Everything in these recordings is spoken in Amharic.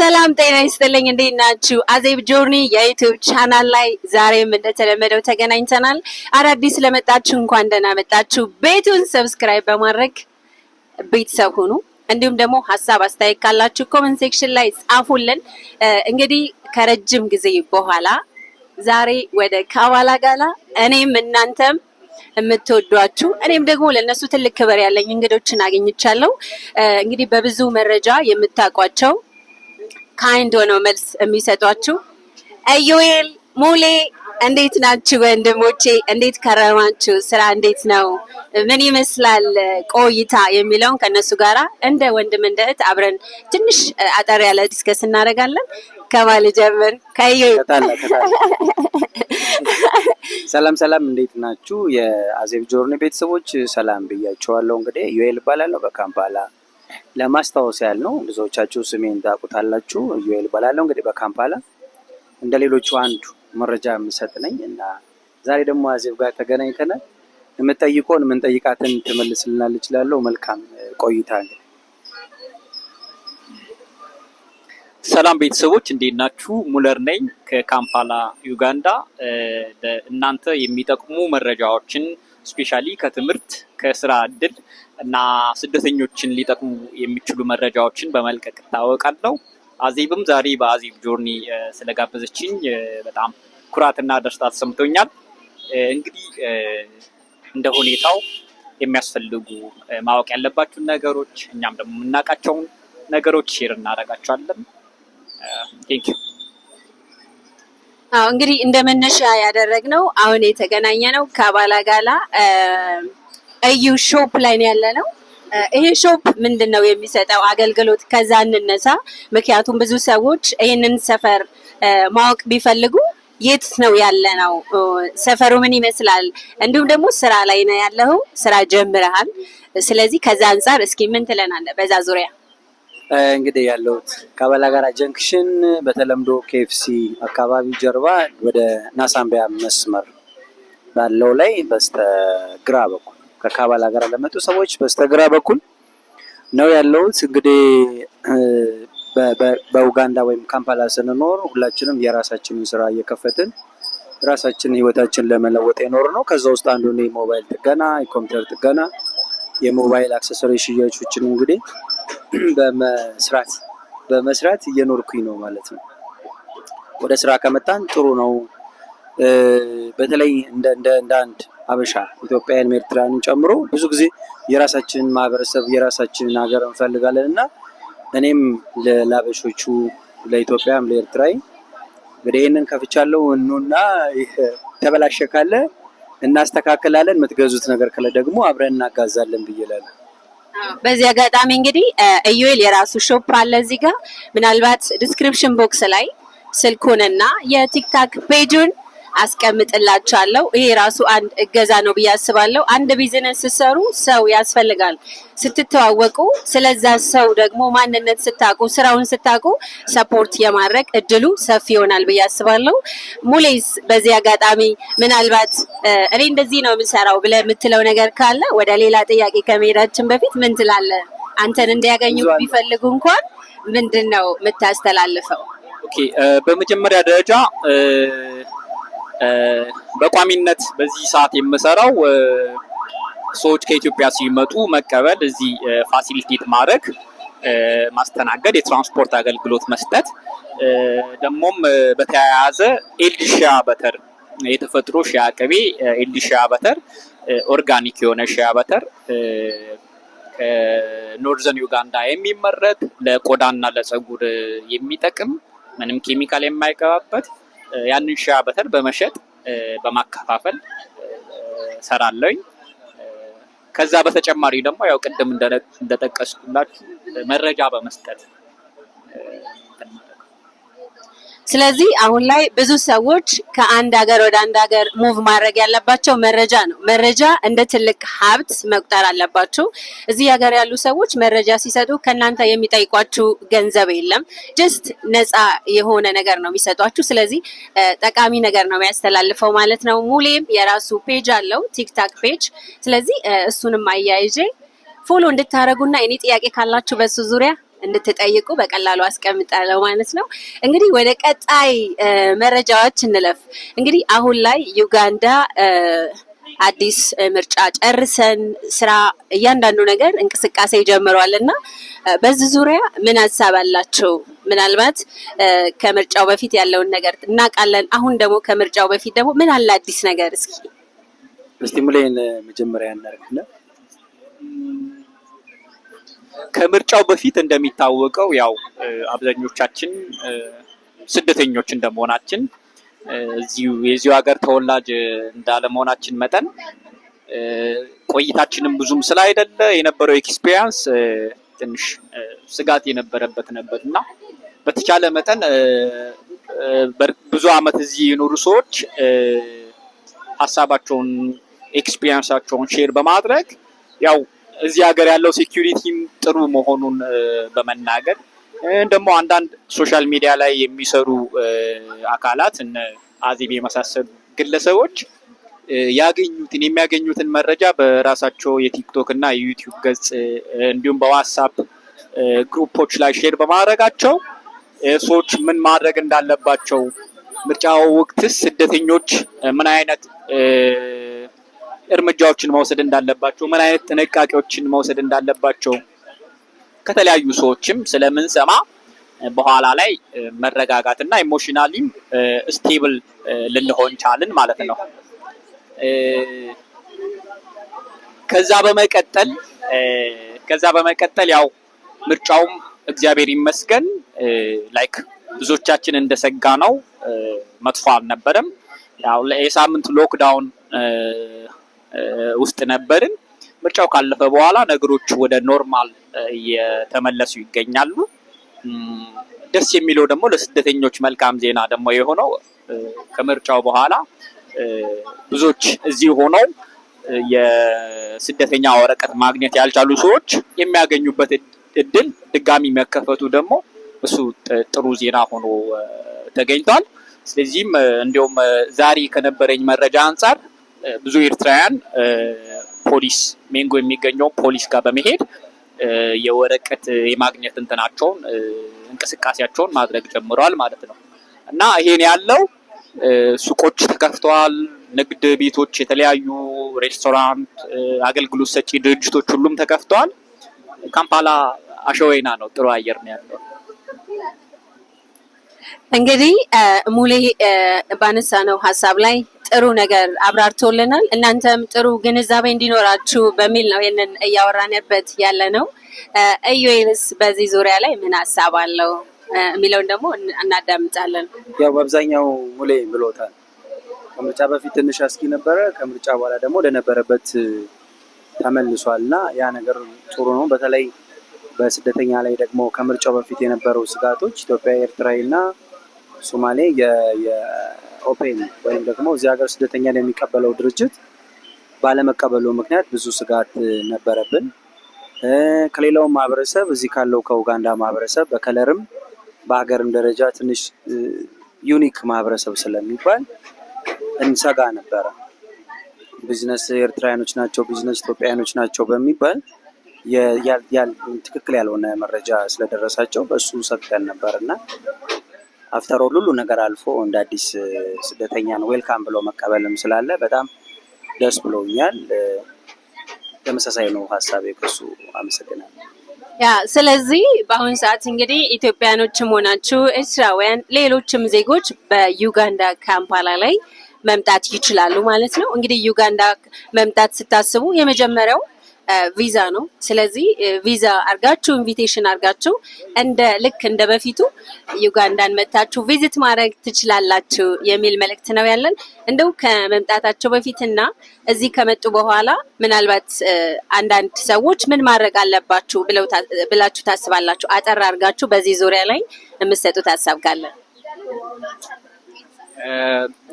ሰላም ጤና ይስጥልኝ። እንዴት ናችሁ? አዜብ Journey የ YouTube channel ላይ ዛሬም እንደተለመደው ተገናኝተናል። አዳዲስ ለመጣችሁ እንኳን ደህና መጣችሁ። ቤቱን subscribe በማድረግ ቤተሰብ ሁኑ። እንዲሁም ደግሞ ሀሳብ አስተያየት ካላችሁ comment section ላይ ጻፉልን። እንግዲህ ከረጅም ጊዜ በኋላ ዛሬ ወደ ካባላጋላ እኔም እናንተም የምትወዷችሁ እኔም ደግሞ ለእነሱ ትልቅ ክብር ያለኝ እንግዶችን አግኝቻለሁ። እንግዲህ በብዙ መረጃ የምታውቋቸው፣ kind ሆነው መልስ የሚሰጧችሁ ኢዩኤል፣ ሙሌ፣ እንዴት ናችሁ ወንድሞቼ? እንዴት ከረማችሁ? ስራ እንዴት ነው? ምን ይመስላል ቆይታ የሚለውን ከእነሱ ጋራ እንደ ወንድም እንደ እህት አብረን ትንሽ አጠር ያለ discuss እናደርጋለን። ከማን ልጀምር? ከኢዩኤል። ከታለ ከታለ። ሰላም ሰላም፣ እንዴት ናችሁ? የአዜብ Journey ቤተሰቦች ሰላም ብያችኋለሁ። እንግዲህ ኢዩኤል እባላለሁ በካምፓላ፣ ለማስታወስ ያህል ነው። ብዙዎቻችሁ ስሜን ታውቁታላችሁ። ኢዩኤል እባላለሁ። እንግዲህ በካምፓላ እንደ ሌሎቹ አንዱ መረጃ የምሰጥ ነኝ እና ዛሬ ደግሞ አዜብ ጋር ተገናኝተናል። የምጠይቀውን የምንጠይቃትን ትመልስልናለች እላለሁ። መልካም ቆይታ እንግዲህ። ሰላም ቤተሰቦች፣ እንዴት ናችሁ? ሙለር ነኝ ከካምፓላ ዩጋንዳ። እናንተ የሚጠቅሙ መረጃዎችን specially ከትምህርት፣ ከስራ እድል እና ስደተኞችን ሊጠቅሙ የሚችሉ መረጃዎችን በመልቀቅ እታወቃለሁ። አዜብም ዛሬ በአዜብ Journey ስለጋበዘችኝ በጣም ኩራትና ደስታ ተሰምቶኛል። እንግዲህ እንደ ሁኔታው የሚያስፈልጉ ማወቅ ያለባችሁን ነገሮች፣ እኛም ደግሞ የምናውቃቸውን ነገሮች share እናደርጋቸዋለን። Thank you. አዎ፣ እንግዲህ እንደ መነሻ ያደረግነው አሁን የተገናኘነው ካባላጋላ እዩ shop ላይ ነው ያለነው። ይሄ shop ምንድን ነው የሚሰጠው አገልግሎት? ከዛ እንነሳ። ምክንያቱም ብዙ ሰዎች ይህንን ሰፈር ማወቅ ቢፈልጉ የት ነው ያለነው፣ ሰፈሩ ምን ይመስላል፣ እንዲሁም ደግሞ ስራ ላይ ነው ያለው፣ ስራ ጀምረሃል። ስለዚህ ከዛ አንጻር እስኪ ምን ትለናለህ በዛ ዙሪያ? እንግዲህ ያለሁት ካባላጋላ junction፣ በተለምዶ KFC አካባቢ ጀርባ ወደ ናሳምቢያ መስመር ባለው ላይ በስተግራ በኩል፣ ከካባላጋላ ለመጡ ሰዎች በስተግራ በኩል ነው ያለሁት። እንግዲህ በኡጋንዳ ወይም ካምፓላ ስንኖር ሁላችንም የራሳችንን ስራ እየከፈትን ራሳችንን ህይወታችን ለመለወጥ የኖርነው። ከዛ ውስጥ አንዱ እኔ የሞባይል ጥገና፣ የኮምፒውተር ጥገና፣ የሞባይል accessory ሽያጮችን እንግዲህ በመስራት እየኖርኩኝ ነው ማለት ነው። ወደ ስራ ከመጣን ጥሩ ነው። በተለይ እንደ አንድ አበሻ ኢትዮጵያውያን ኤርትራንን ጨምሮ ብዙ ጊዜ የራሳችንን ማህበረሰብ፣ የራሳችንን ሀገር እንፈልጋለን እና እኔም ለአበሾቹ፣ ለኢትዮጵያም ለኤርትራዊ እንግዲህ ይህንን ከፍቻለሁ። ኑና ተበላሸ ካለ እናስተካክላለን፣ የምትገዙት ነገር ካለ ደግሞ አብረን እናጋዛለን ብዬ እላለሁ። በዚህ አጋጣሚ እንግዲህ ኢዩኤል የራሱ shop አለ እዚህ ጋር። ምናልባት description box ላይ ስልኩንና የ TikTok page ኡን አስቀምጥላችኋለሁ። ይሄ ራሱ አንድ እገዛ ነው ብዬ አስባለሁ። አንድ ቢዝነስ ስትሰሩ ሰው ያስፈልጋል። ስትተዋወቁ ስለዛ ሰው ደግሞ ማንነት ስታውቁ፣ ስራውን ስታውቁ support የማድረግ እድሉ ሰፊ ይሆናል ብዬ አስባለሁ። ሙሌስ በዚህ አጋጣሚ ምናልባት እኔ እንደዚህ ነው የምሰራው ብለህ የምትለው ነገር ካለ ወደ ሌላ ጥያቄ ከመሄዳችን በፊት ምን ትላለህ? አንተን እንዲያገኙ ብዙ አለ። ቢፈልጉ እንኳን ምንድን ነው የምታስተላልፈው? Okay፣ በመጀመሪያ ደረጃ በቋሚነት በዚህ ሰዓት የምሰራው ሰዎች ከኢትዮጵያ ሲመጡ መቀበል፣ እዚህ facilitate ማድረግ፣ ማስተናገድ፣ የትራንስፖርት አገልግሎት መስጠት፣ ደግሞም በተያያዘ ኤልዲ shea butter፣ የተፈጥሮ shea ቅቤ፣ ኤልዲ shea butter፣ organic የሆነ shea butter ከ northern ዩጋንዳ የሚመረት፣ ለቆዳና ለፀጉር የሚጠቅም፣ ምንም ኬሚካል የማይገባበት ያንን shea butter በመሸጥ በማከፋፈል ሰራለሁኝ። ከዛ በተጨማሪ ደግሞ ያው ቅድም እንደጠቀስኩላችሁ መረጃ በመስጠት እንትን ማለት ነው። ስለዚህ አሁን ላይ ብዙ ሰዎች ከአንድ ሀገር ወደ አንድ ሀገር move ማድረግ ያለባቸው መረጃ ነው። መረጃ እንደ ትልቅ ሀብት መቁጠር አለባችሁ። እዚህ ሀገር ያሉ ሰዎች መረጃ ሲሰጡ ከእናንተ የሚጠይቋችሁ ገንዘብ የለም። Just ነፃ የሆነ ነገር ነው የሚሰጧችሁ። ስለዚህ ጠቃሚ ነገር ነው የሚያስተላልፈው ማለት ነው። ሙሌም የራሱ page አለው፣ TikTok page። ስለዚህ እሱንም አያይዤ follow እንድታደርጉና እኔ ጥያቄ ካላችሁ በሱ ዙሪያ እንድትጠይቁ በቀላሉ አስቀምጣለሁ ማለት ነው። እንግዲህ ወደ ቀጣይ መረጃዎች እንለፍ። እንግዲህ አሁን ላይ ዩጋንዳ አዲስ ምርጫ ጨርሰን ስራ እያንዳንዱ ነገር እንቅስቃሴ ጀምሯል እና በዚህ ዙሪያ ምን ሀሳብ አላቸው? ምናልባት ከምርጫው በፊት ያለውን ነገር እናውቃለን። አሁን ደግሞ ከምርጫው በፊት ደግሞ ምን አለ አዲስ ነገር? እስኪ እስቲ ሙሌን መጀመሪያ እናድርግና። ከምርጫው በፊት እንደሚታወቀው ያው አብዛኞቻችን ስደተኞች እንደመሆናችን፣ እዚሁ የዚሁ ሀገር ተወላጅ እንዳለመሆናችን መጠን፣ ቆይታችንም ብዙም ስላይደለ የነበረው experience ትንሽ ስጋት የነበረበት ነበር። እና በተቻለ መጠን ብዙ አመት እዚህ የኖሩ ሰዎች ሀሳባቸውን፣ experience ኣቸውን share በማድረግ፣ ያው እዚህ ሀገር ያለው security ም ጥሩ መሆኑን በመናገር፣ ደግሞ አንዳንድ social media ላይ የሚሰሩ አካላት እነ አዜብ የመሳሰሉ ግለሰቦች የሚያገኙትን መረጃ በራሳቸው የ TikTok እና የ YouTube ገጽ እንዲሁም በ WhatsApp group ኦች ላይ share በማድረጋቸው ሰዎች ምን ማድረግ እንዳለባቸው፣ ምርጫው ወቅትስ ስደተኞች ምን አይነት እርምጃዎችን መውሰድ እንዳለባቸው፣ ምን አይነት ጥንቃቄዎችን መውሰድ እንዳለባቸው ከተለያዩ ሰዎችም ስለምንሰማ በኋላ ላይ መረጋጋት እና emotionally ም stable ልንሆን ቻልን ማለት ነው። ከዛ በመቀጠል ያው ምርጫውም እግዚአብሔር ይመስገን like ብዙዎቻችን እንደሰጋነው መጥፎ አልነበረም። ያው የሳምንት lockdown ውስጥ ነበርን። ምርጫው ካለፈ በኋላ ነገሮች ወደ normal እየተመለሱ ይገኛሉ። ደስ የሚለው ደግሞ ለስደተኞች መልካም ዜና ደግሞ የሆነው ከምርጫው በኋላ ብዙዎች እዚህ ሆነው የስደተኛ ወረቀት ማግኘት ያልቻሉ ሰዎች የሚያገኙበት እድል ድጋሚ መከፈቱ ደግሞ እሱ ጥሩ ዜና ሆኖ ተገኝቷል። ስለዚህም እንዲሁም ዛሬ ከነበረኝ መረጃ አንጻር ብዙ ኤርትራውያን ፖሊስ፣ ሜንጎ የሚገኘው ፖሊስ ጋር በመሄድ የወረቀት የማግኘት እንትናቸውን እንቅስቃሴያቸውን ማድረግ ጀምረዋል ማለት ነው። እና ይሄን ያለው ሱቆች ተከፍተዋል። ንግድ ቤቶች፣ የተለያዩ ሬስቶራንት፣ አገልግሎት ሰጪ ድርጅቶች ሁሉም ተከፍተዋል። ካምፓላ አሸወይና ነው፣ ጥሩ አየር ነው ያለው። እንግዲህ ሙሌ ባነሳነው ሀሳብ ላይ ጥሩ ነገር አብራርቶልናል። እናንተም ጥሩ ግንዛቤ እንዲኖራችሁ በሚል ነው ይህንን እያወራንበት ያለ ነው። ኢዩኤልስ በዚህ ዙሪያ ላይ ምን ሀሳብ አለው የሚለውን ደግሞ እናዳምጣለን። ያው በአብዛኛው ሙሌ ብሎታል። ከምርጫ በፊት ትንሽ አስጊ ነበረ። ከምርጫ በኋላ ደግሞ ወደነበረበት ተመልሷል እና ያ ነገር ጥሩ ነው። በተለይ በስደተኛ ላይ ደግሞ ከምርጫው በፊት የነበረው ስጋቶች ኢትዮጵያ፣ ኤርትራዊ እና ሶማሌ የ OPM ወይም ደግሞ እዚህ ሀገር ስደተኛን የሚቀበለው ድርጅት ባለመቀበሉ ምክንያት ብዙ ስጋት ነበረብን። ከሌላው ማህበረሰብ፣ እዚህ ካለው ከኡጋንዳ ማህበረሰብ በ color ም በሀገርም ደረጃ ትንሽ unique ማህበረሰብ ስለሚባል እንሰጋ ነበረ። ቢዝነስ ኤርትራውያኖች ናቸው፣ ቢዝነስ ኢትዮጵያውያኖች ናቸው በሚባል ትክክል ያልሆነ መረጃ ስለደረሳቸው በእሱ ሰግተን ነበር። እና after all ሁሉ ነገር አልፎ እንደ አዲስ ስደተኛን welcome ብሎ መቀበልም ስላለ በጣም ደስ ብሎኛል። ተመሳሳይ ነው ሀሳቤ ከሱ። አመሰግናለሁ። Yeah፣ ስለዚህ በአሁኑ ሰዓት እንግዲህ ኢትዮጵያኖችም ሆናችሁ ኤርትራውያን፣ ሌሎችም ዜጎች በዩጋንዳ ካምፓላ ላይ መምጣት ይችላሉ ማለት ነው። እንግዲህ ዩጋንዳ መምጣት ስታስቡ የመጀመሪያው ቪዛ ነው። ስለዚህ ቪዛ አርጋችሁ፣ invitation አርጋችሁ እንደ ልክ እንደ በፊቱ ዩጋንዳን መታችሁ visit ማድረግ ትችላላችሁ የሚል መልእክት ነው ያለን። እንደው ከመምጣታቸው በፊትና እዚህ ከመጡ በኋላ ምናልባት አንዳንድ ሰዎች ምን ማድረግ አለባችሁ ብላችሁ ታስባላችሁ? አጠር አድርጋችሁ በዚህ ዙሪያ ላይ የምትሰጡት ሀሳብ ካለ።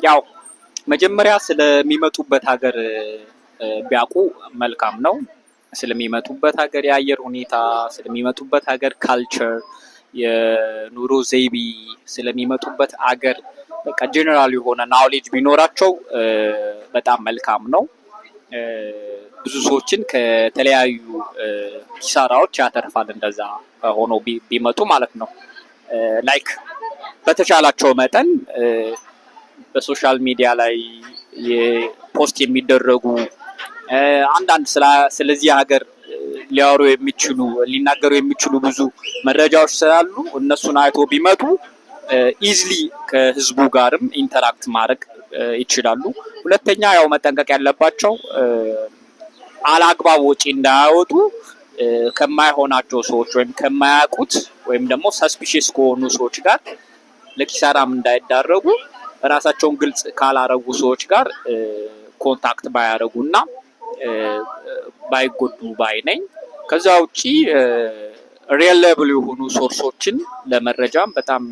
ያው መጀመሪያ ስለሚመጡበት ሀገር ቢያውቁ መልካም ነው። ስለሚመጡበት ሀገር የአየር ሁኔታ፣ ስለሚመጡበት ሀገር culture፣ የኑሮ ዘይቤ፣ ስለሚመጡበት ሀገር በቃ ጀነራል የሆነ knowledge ቢኖራቸው በጣም መልካም ነው። ብዙ ሰዎችን ከተለያዩ ኪሳራዎች ያተርፋል። እንደዛ ሆኖ ቢመጡ ማለት ነው። Like በተቻላቸው መጠን በ social media ላይ post የሚደረጉ አንዳንድ ስለዚህ ሀገር ሊያወሩ የሚችሉ፣ ሊናገሩ የሚችሉ ብዙ መረጃዎች ስላሉ እነሱን አይቶ ቢመጡ easily ከህዝቡ ጋርም interact ማድረግ ይችላሉ። ሁለተኛ ያው መጠንቀቅ ያለባቸው አላግባብ ወጪ እንዳያወጡ፣ ከማይሆናቸው ሰዎች ወይም ከማያውቁት ወይም ደግሞ suspicious ከሆኑ ሰዎች ጋር ለኪሳራም እንዳይዳረጉ፣ ራሳቸውን ግልጽ ካላረጉ ሰዎች ጋር contact ባያረጉ እና ባይጎዱ ባይ ነኝ። ከዛ ውጪ reliable የሆኑ source ኦችን፣ ለመረጃም በጣም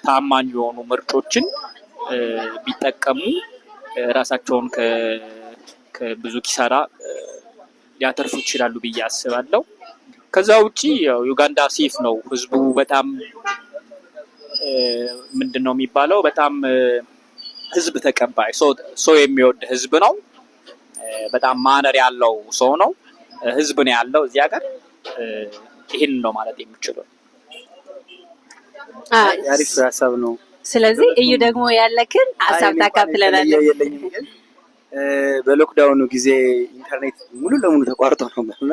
ታማኝ የሆኑ ምንጮችን ቢጠቀሙ ራሳቸውን ከብዙ ኪሳራ ሊያተርፉ ይችላሉ ብዬ አስባለሁ። ከዛ ውጪ ያው ዩጋንዳ safe ነው። ህዝቡ በጣም ምንድን ነው የሚባለው፣ በጣም ህዝብ ተቀባይ፣ ሰው የሚወድ ህዝብ ነው። በጣም manner ያለው ሰው ነው። ህዝብ ነው ያለው እዚህ ሀገር። ይህን ነው ማለት የምችለው። አሪፍ ሀሳብ ነው። ስለዚህ እዩ ደግሞ ያለክን ሀሳብ ታካፍለናለህ። የለኝም፣ ግን በ lockdown ኑ ጊዜ ኢንተርኔት ሙሉ ለሙሉ ተቋርጦ ነበር እና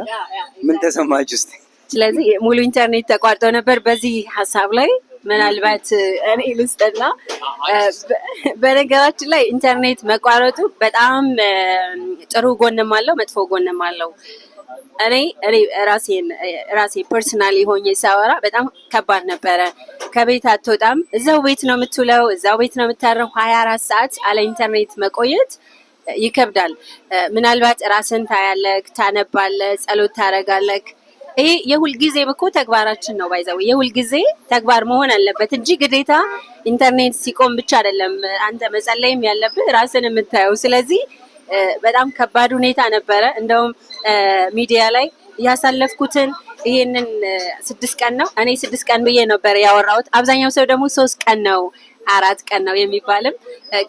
ምን ተሰማችሁ እስኪ? ስለዚህ ሙሉ ኢንተርኔት ተቋርጦ ነበር። በዚህ ሀሳብ ላይ ምናልባት እኔ ልስጥና በነገራችን ላይ ኢንተርኔት መቋረጡ በጣም ጥሩ ጎንም አለው፣ መጥፎ ጎንም አለው። እኔ ራሴን ራሴ personally ሆኜ ሳወራ በጣም ከባድ ነበረ። ከቤት አትወጣም፣ እዛው ቤት ነው የምትውለው፣ እዛው ቤት ነው የምታድረው። 24 ሰዓት አለ ኢንተርኔት መቆየት ይከብዳል። ምናልባት ራስን ታያለክ፣ ታነባለህ፣ ጸሎት ታረጋለክ። ይሄ የሁልጊዜ እኮ ተግባራችን ነው። By the way የሁልጊዜ ተግባር መሆን አለበት እንጂ ግዴታ ኢንተርኔት ሲቆም ብቻ አይደለም አንተ መጸለይም ያለብህ፣ ራስን የምታየው። ስለዚህ በጣም ከባድ ሁኔታ ነበረ። እንደውም ሚዲያ ላይ ያሳለፍኩትን ይሄንን 6 ቀን ነው፣ እኔ 6 ቀን ብዬ ነበር ያወራሁት። አብዛኛው ሰው ደግሞ 3 ቀን ነው፣ 4 ቀን ነው የሚባልም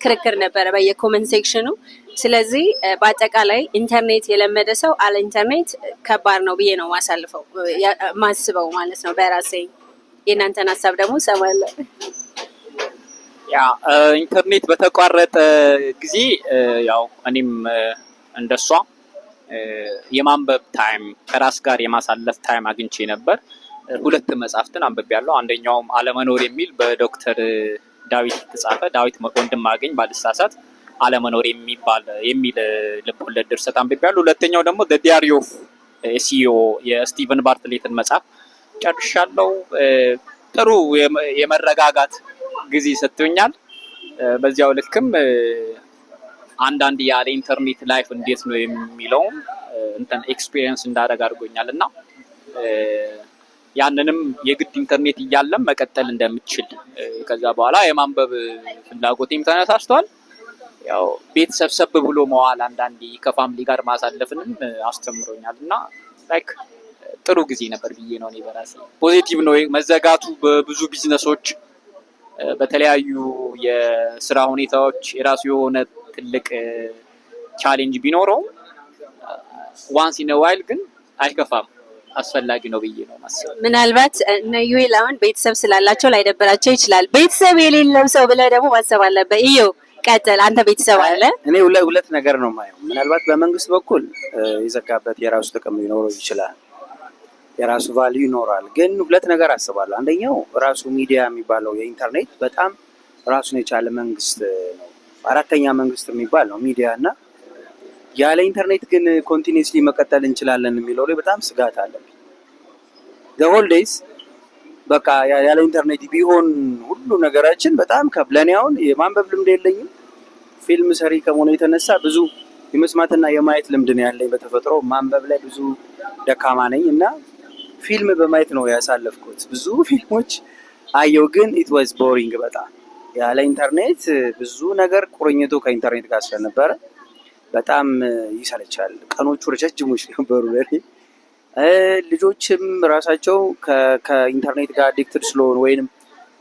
ክርክር ነበረ በየ comment section ኑ። ስለዚህ በአጠቃላይ ኢንተርኔት የለመደ ሰው አለ ኢንተርኔት ከባድ ነው ብዬ ነው ማሳልፈው ማስበው ማለት ነው በራሴ። የእናንተን ሀሳብ ደግሞ እሰማለሁ። Yeah፣ ኢንተርኔት በተቋረጠ ጊዜ ያው እኔም እንደሷ የማንበብ time፣ ከራስ ጋር የማሳለፍ time አግኝቼ ነበር። ሁለት መጽሐፍትን አንብቤያለሁ። አንደኛውም አለመኖር የሚል በዶክተር ዳዊት የተጻፈ፣ ዳዊት ወንድማገኝ ባልሳሳት፣ አለመኖር የሚባል የሚል ልቦለድ ድርሰት አንብቤያለሁ። ሁለተኛው ደግሞ The Diary of a CEO የስቲቨን ባርትሌትን መጽሐፍ ጨርሻለሁ። ጥሩ የመረጋጋት ጊዜ ሰጥቶኛል። በዚያው ልክም አንዳንድ ያለ ኢንተርኔት life እንዴት ነው የሚለውም እንትን experience እንዳደረግ አድርጎኛል እና ያንንም የግድ ኢንተርኔት እያለም መቀጠል እንደምችል ከዛ በኋላ የማንበብ ፍላጎቴም ተነሳስቷል። ያው ቤት ሰብሰብ ብሎ መዋል፣ አንዳንዴ ከ family ጋር ማሳለፍንም አስተምሮኛል እና like ጥሩ ጊዜ ነበር ብዬ ነው እኔ በራሴ። Positive ነው መዘጋቱ። በብዙ ቢዝነሶች፣ በተለያዩ የስራ ሁኔታዎች የራሱ የሆነ ትልቅ challenge ቢኖረውም once in a while ግን አይከፋም፣ አስፈላጊ ነው ብዬ ነው ማስበው። ምናልባት እነ ዩኤል አሁን ቤተሰብ ስላላቸው ላይደብራቸው ይችላል። ቤተሰብ የሌለው ሰው ብለህ ደግሞ ማሰብ አለብህ። እዩ ቀጥል። አንተ ቤተሰብ አለ። እኔ ሁለት ነገር ነው የማየው። ምናልባት በመንግስት በኩል የዘጋበት የራሱ ጥቅም ሊኖረው ይችላል፣ የራሱ value ይኖራል። ግን ሁለት ነገር አስባለሁ። አንደኛው ራሱ ሚዲያ የሚባለው የኢንተርኔት በጣም ራሱን የቻለ መንግስት ነው። አራተኛ መንግስት የሚባል ነው ሚዲያ እና ያለ ኢንተርኔት ግን continuously መቀጠል እንችላለን የሚለው ላይ በጣም ስጋት አለብኝ። Whole days በቃ ያለ ኢንተርኔት ቢሆን ሁሉ ነገራችን በጣም ለእኔ አሁን የማንበብ ልምድ የለኝም። ፊልም ሰሪ ከመሆኑ የተነሳ ብዙ የመስማትና የማየት ልምድ ነው ያለኝ። በተፈጥሮ ማንበብ ላይ ብዙ ደካማ ነኝ እና ፊልም በማየት ነው ያሳለፍኩት። ብዙ ፊልሞች አየው፣ ግን it was boring በጣም። ያለ ኢንተርኔት ብዙ ነገር ቁርኝቱ ከኢንተርኔት ጋር ስለነበረ በጣም ይሰለቻል። ቀኖቹ ረጃጅሞች ነበሩ ለኔ። ልጆችም ራሳቸው ከኢንተርኔት ጋር addicted ስለሆኑ ወይንም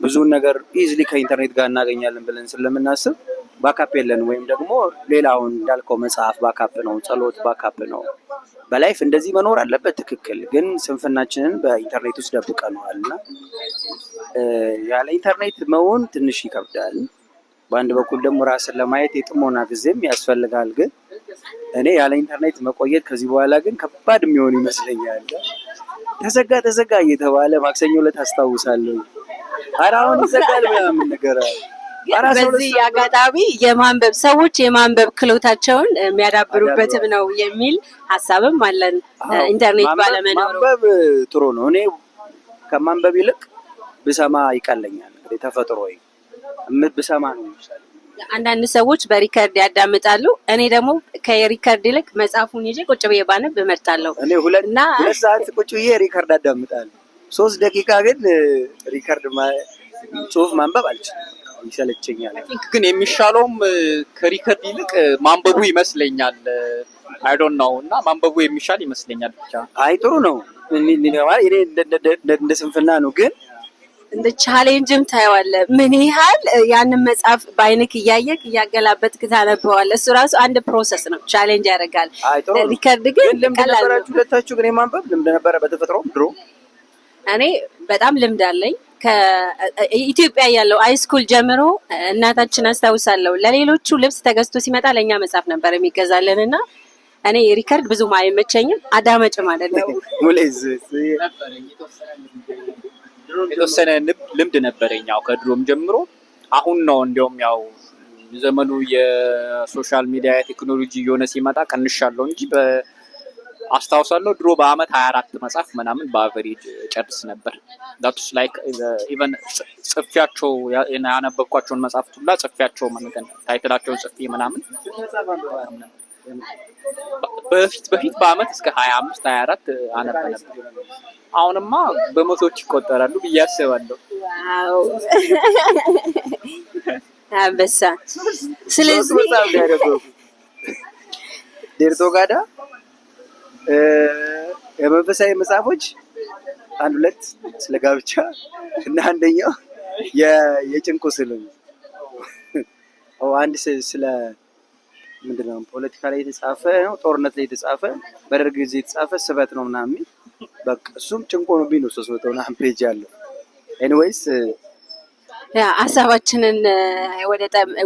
ብዙውን ነገር easily ከኢንተርኔት ጋር እናገኛለን ብለን ስለምናስብ Backup የለን ወይም ደግሞ ሌላውን እንዳልከው መጽሐፍ backup ነው፣ ጸሎት backup ነው። በ life እንደዚህ መኖር አለበት፣ ትክክል። ግን ስንፍናችንን በኢንተርኔት ውስጥ ደብቀነዋል እና ያለ ኢንተርኔት መሆን ትንሽ ይከብዳል። በአንድ በኩል ደግሞ ራስን ለማየት የጥሞና ጊዜም ያስፈልጋል። ግን እኔ ያለ ኢንተርኔት መቆየት ከዚህ በኋላ ግን ከባድ የሚሆን ይመስለኛል። ተዘጋ ተዘጋ እየተባለ ማክሰኞ ዕለት አስታውሳለሁ። ኧረ አሁን ይዘጋል ምናምን ነገር በዚህ አጋጣሚ የማንበብ ሰዎች የማንበብ ክህሎታቸውን የሚያዳብሩበትም ነው የሚል ሀሳብም አለን። ኢንተርኔት ባለመኖሩ ማንበብ ጥሩ ነው። እኔ ከማንበብ ይልቅ ብሰማ ይቀለኛል። እንግዲህ ተፈጥሮ ብሰማ ነው የሚሻለው። አንዳንድ ሰዎች በ record ያዳምጣሉ። እኔ ደግሞ ከ record ይልቅ መጽሐፉን ይዤ ቁጭ ብዬ ባነብ እመርጣለሁ። እኔ 2 ሰዓት ቁጭ ብዬ record አዳምጣለሁ። 3 ደቂቃ ግን record ጽሁፍ ማንበብ አልችልም፣ ይሰለቸኛል። Think ግን የሚሻለውም ከ record ይልቅ ማንበቡ ይመስለኛል። I don't know እና ማንበቡ የሚሻል ይመስለኛል። ብቻ አይ፣ ጥሩ ነው። እኔ እንደ ስንፍና ነው ግን እንደ challenge ም ታየዋለህ። ምን ያህል ያንን መጽሐፍ በአይንክ እያየክ እያገላበጥክ ታነበዋለህ። እሱ ራሱ አንድ process ነው፣ challenge ያደርጋል። አይ፣ ጥሩ ነው። Record ግን ልምድ ቀላል ነው። ነበራችሁ ሁለታችሁ ግን የማንበብ ልምድ ነበረ በተፈጥሮ ድሮ? እኔ በጣም ልምድ አለኝ። ከኢትዮጵያ ያለው high school ጀምሮ እናታችን አስታውሳለሁ፣ ለሌሎቹ ልብስ ተገዝቶ ሲመጣ ለእኛ መጽሐፍ ነበር የሚገዛልን እና እኔ record ብዙም አይመቸኝም፣ አዳመጭም አይደለሁም። ሙሌዝ? የተወሰነ ልምድ ነበረኝ ያው ከድሮም ጀምሮ። አሁን ነው እንዲያውም ያው ዘመኑ የ social media የቴክኖሎጂ እየሆነ ሲመጣ ቀንሻለሁ እንጂ አስታውሳለሁ ድሮ በአመት 24 መጽሐፍ ምናምን በ average ጨርስ ነበር። That's like even ጽፌያቸው ያነበብኳቸውን መጽሐፍት ሁላ ጽፌያቸው title ኣቸውን ጽፌ ምናምን በፊት በፊት በአመት እስከ 25 24 አነብ ነበር። አሁንማ በመቶዎች ይቆጠራሉ ብዬ አስባለሁ። Wow፣ አንበሳ። ስለዚህ መጽሐፍ ነው ያነበብኩት። ዴርቶጋዳ፣ የመንፈሳዊ መጽሐፎች አንድ ሁለት ስለ ጋብቻ እና አንደኛው የጭንቁ ስል ነው። አንድ ስለ ምንድን ነው ፖለቲካ ላይ የተጻፈ ነው፣ ጦርነት ላይ የተጻፈ፣ በደርግ ጊዜ የተጻፈ ስበት ነው ምናምን የሚል፣ በቃ እሱም ጭንቆ ነው ቢኖ 300 ምናምን page ያለው። Anyways። Yeah፣ ሀሳባችንን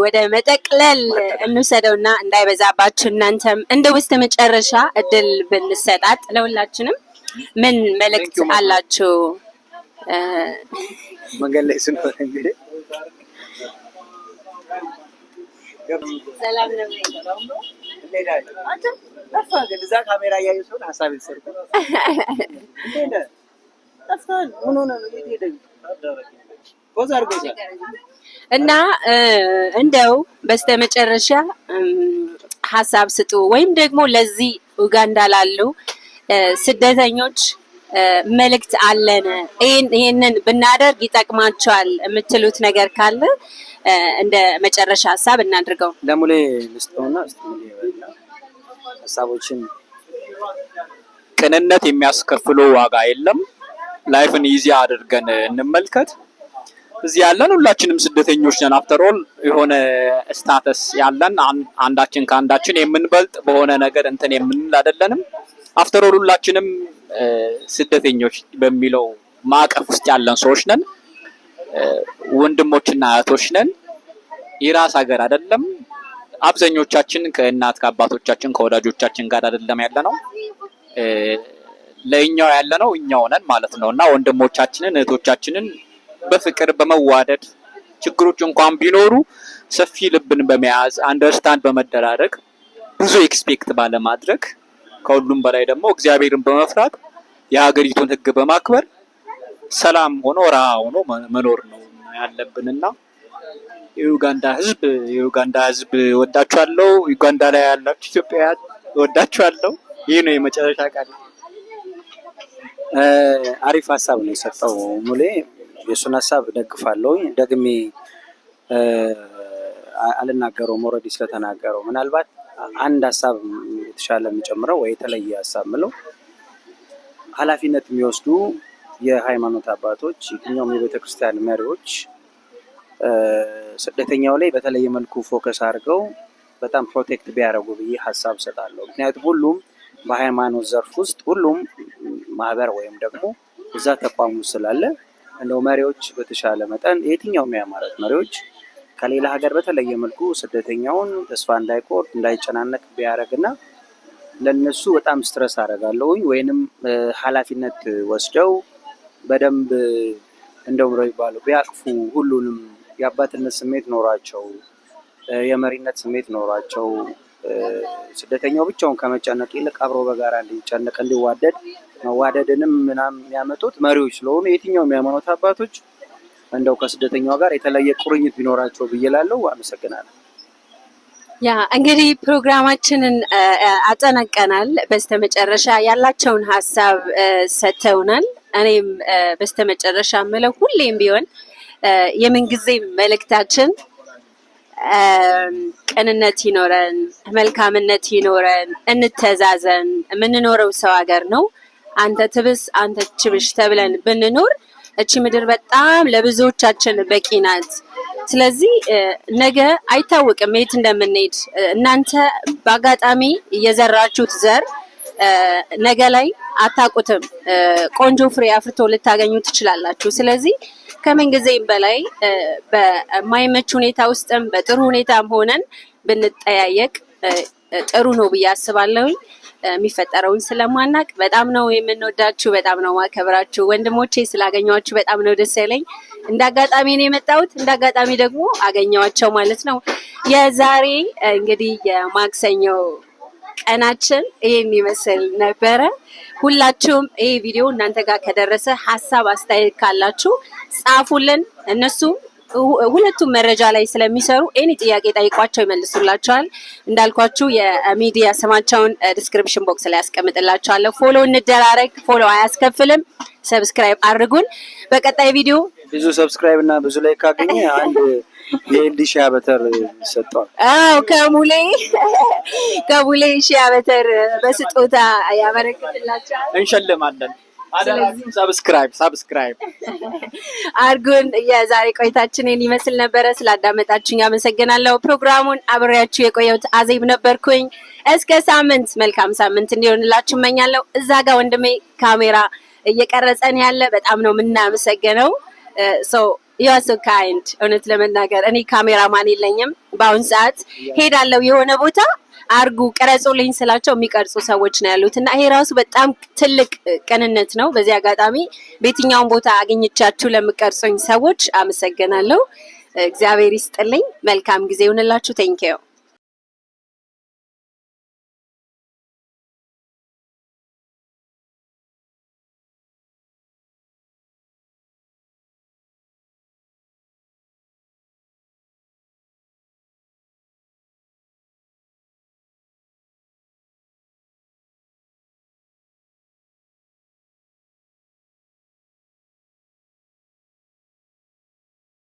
ወደ መጠቅለል እንውሰደውና እንዳይበዛባችሁ እናንተም እንደ ውስጥ መጨረሻ እድል ብንሰጣጥ ለሁላችንም ምን መልእክት አላችሁ? መንገድ ላይ ስንሆን እንግዲህ ሰላም ነው። እዛ ካሜራ እያዩ ሲሆን ሀሳብ የተሰርቁ ጠፍተሃል። ምን ሆነህ ነው? የት ሄደህ? Pause አድርጎታል። እና እንደው በስተመጨረሻ ሀሳብ ስጡ ወይም ደግሞ ለዚህ ኡጋንዳ ላሉ ስደተኞች መልእክት አለን፣ ይሄንን ብናደርግ ይጠቅማቸዋል የምትሉት ነገር ካለ እንደ መጨረሻ ሀሳብ እናድርገው። ለሙሌ ልስጠውና እስኪ ሙሌ ይበልና ሀሳቦችን። ቅንነት የሚያስከፍለው ዋጋ የለም። Life ን easy አድርገን እንመልከት። እዚህ ያለን ሁላችንም ስደተኞች ነን። After all የሆነ status ያለን አንዳችን ከአንዳችን የምንበልጥ በሆነ ነገር እንትን የምንል አይደለንም። After all ሁላችንም ስደተኞች በሚለው ማዕቀፍ ውስጥ ያለን ሰዎች ነን። ወንድሞችና እህቶች ነን። የራስ ሀገር አይደለም። አብዛኞቻችን ከእናት ከአባቶቻችን ከወዳጆቻችን ጋር አይደለም ያለ ነው። ለእኛው ያለ ነው እኛው ነን ማለት ነው እና ወንድሞቻችንን እህቶቻችንን በፍቅር በመዋደድ ችግሮች እንኳን ቢኖሩ ሰፊ ልብን በመያዝ understand በመደራረግ ብዙ expect ባለማድረግ ከሁሉም በላይ ደግሞ እግዚአብሔርን በመፍራት የሀገሪቱን ሕግ በማክበር ሰላም ሆኖ ረሃ ሆኖ መኖር ነው ያለብንና የዩጋንዳ ሕዝብ እወዳችኋለሁ። ዩጋንዳ ላይ ያላችሁ ኢትዮጵያውያን እወዳችኋለሁ። ይህ ነው የመጨረሻ ቃል። አሪፍ ሀሳብ ነው የሰጠው ሙሌ። የእሱን ሀሳብ ደግፋለሁ። ደግሜ አልናገረውም already ስለተናገረው። ምናልባት አንድ ሀሳብ የተሻለ የሚጨምረው ወይ የተለየ ሀሳብ ምለው ኃላፊነት የሚወስዱ የሃይማኖት አባቶች፣ የትኛውም የቤተ ክርስቲያን መሪዎች ስደተኛው ላይ በተለየ መልኩ focus አድርገው በጣም protect ቢያደርጉ ብዬ ሀሳብ እሰጣለሁ። ምክንያቱም ሁሉም በሃይማኖት ዘርፍ ውስጥ ሁሉም ማህበር ወይም ደግሞ እዛ ተቋም ውስጥ ስላለ እንደው መሪዎች በተሻለ መጠን የትኛውም የሃይማኖት መሪዎች ከሌላ ሀገር በተለየ መልኩ ስደተኛውን ተስፋ እንዳይቆርጥ፣ እንዳይጨናነቅ ቢያደርግና ለነሱ በጣም stress አደርጋለሁኝ ወይንም ኃላፊነት ወስደው በደንብ እንደው ምሮ ይባሉ ቢያቅፉ፣ ሁሉንም የአባትነት ስሜት ኖሯቸው፣ የመሪነት ስሜት ኖሯቸው፣ ስደተኛው ብቻውን ከመጨነቅ ይልቅ አብሮ በጋራ እንዲጨነቅ፣ እንዲዋደድ፣ መዋደድንም ምናምን የሚያመጡት መሪዎች ስለሆኑ የትኛውም የሃይማኖት አባቶች እንደው ከስደተኛው ጋር የተለየ ቁርኝት ቢኖራቸው ብዬ እላለሁ። አመሰግናለሁ። Yeah፣ እንግዲህ ፕሮግራማችንን አጠናቀናል። በስተመጨረሻ ያላቸውን ሀሳብ ሰጥተውናል። እኔም በስተመጨረሻ የምለው ሁሌም ቢሆን የምንጊዜ መልእክታችን ቅንነት ይኖረን፣ መልካምነት ይኖረን፣ እንተዛዘን። የምንኖረው ሰው ሀገር ነው። አንተ ትብስ አንተ ትብሽ ተብለን ብንኖር እቺ ምድር በጣም ለብዙዎቻችን በቂ ናት። ስለዚህ ነገ አይታወቅም የት እንደምንሄድ። እናንተ በአጋጣሚ የዘራችሁት ዘር ነገ ላይ አታውቁትም፣ ቆንጆ ፍሬ አፍርቶ ልታገኙ ትችላላችሁ። ስለዚህ ከምን ጊዜም በላይ በማይመች ሁኔታ ውስጥም በጥሩ ሁኔታም ሆነን ብንጠያየቅ ጥሩ ነው ብዬ አስባለሁኝ። የሚፈጠረውን ስለማናቅ በጣም ነው የምንወዳችሁ፣ በጣም ነው ማከብራችሁ። ወንድሞቼ ስላገኘኋችሁ በጣም ነው ደስ ያለኝ። እንደ አጋጣሚ ነው የመጣሁት፣ እንደ አጋጣሚ ደግሞ አገኘኋቸው ማለት ነው። የዛሬ እንግዲህ የማክሰኞ ቀናችን ይሄን ይመስል ነበረ። ሁላችሁም ይሄ ቪዲዮ እናንተ ጋር ከደረሰ ሀሳብ አስተያየት ካላችሁ ጻፉልን። እነሱ ሁለቱም መረጃ ላይ ስለሚሰሩ any ጥያቄ ጠይቋቸው ይመልሱላችኋል። እንዳልኳችሁ የሚዲያ ስማቸውን description box ላይ ያስቀምጥላችኋለሁ። Follow እንደራረግ። Follow አያስከፍልም። Subscribe አድርጉን። በቀጣይ ቪዲዮ ብዙ subscribe እና ብዙ like ካገኘ አንድ የኤልዲ shea butter ይሰጠዋል። አዎ፣ ከሙሌ shea butter በስጦታ ያበረክትላቸዋል። እንሸልማለን። አደራችሁን subscribe subscribe አርጉን። የዛሬ ቆይታችንን ይመስል ነበረ። ስላዳመጣችሁኝ አመሰግናለሁ። ፕሮግራሙን አብሬያችሁ የቆየሁት አዜብ ነበርኩኝ። እስከ ሳምንት መልካም ሳምንት እንዲሆንላችሁ እመኛለሁ። እዛ ጋር ወንድሜ ካሜራ እየቀረጸን ያለ በጣም ነው የምናመሰግነው። So you are so kind። እውነት ለመናገር እኔ ካሜራማን የለኝም። በአሁን ሰዓት ሄዳለሁ የሆነ ቦታ አርጉ ቅረጹልኝ ስላቸው የሚቀርጹ ሰዎች ነው ያሉት እና ይሄ ራሱ በጣም ትልቅ ቅንነት ነው። በዚህ አጋጣሚ በየትኛውም ቦታ አግኝቻችሁ ለምትቀርጹኝ ሰዎች አመሰግናለሁ። እግዚአብሔር ይስጥልኝ። መልካም ጊዜ ይሁንላችሁ። Thank you.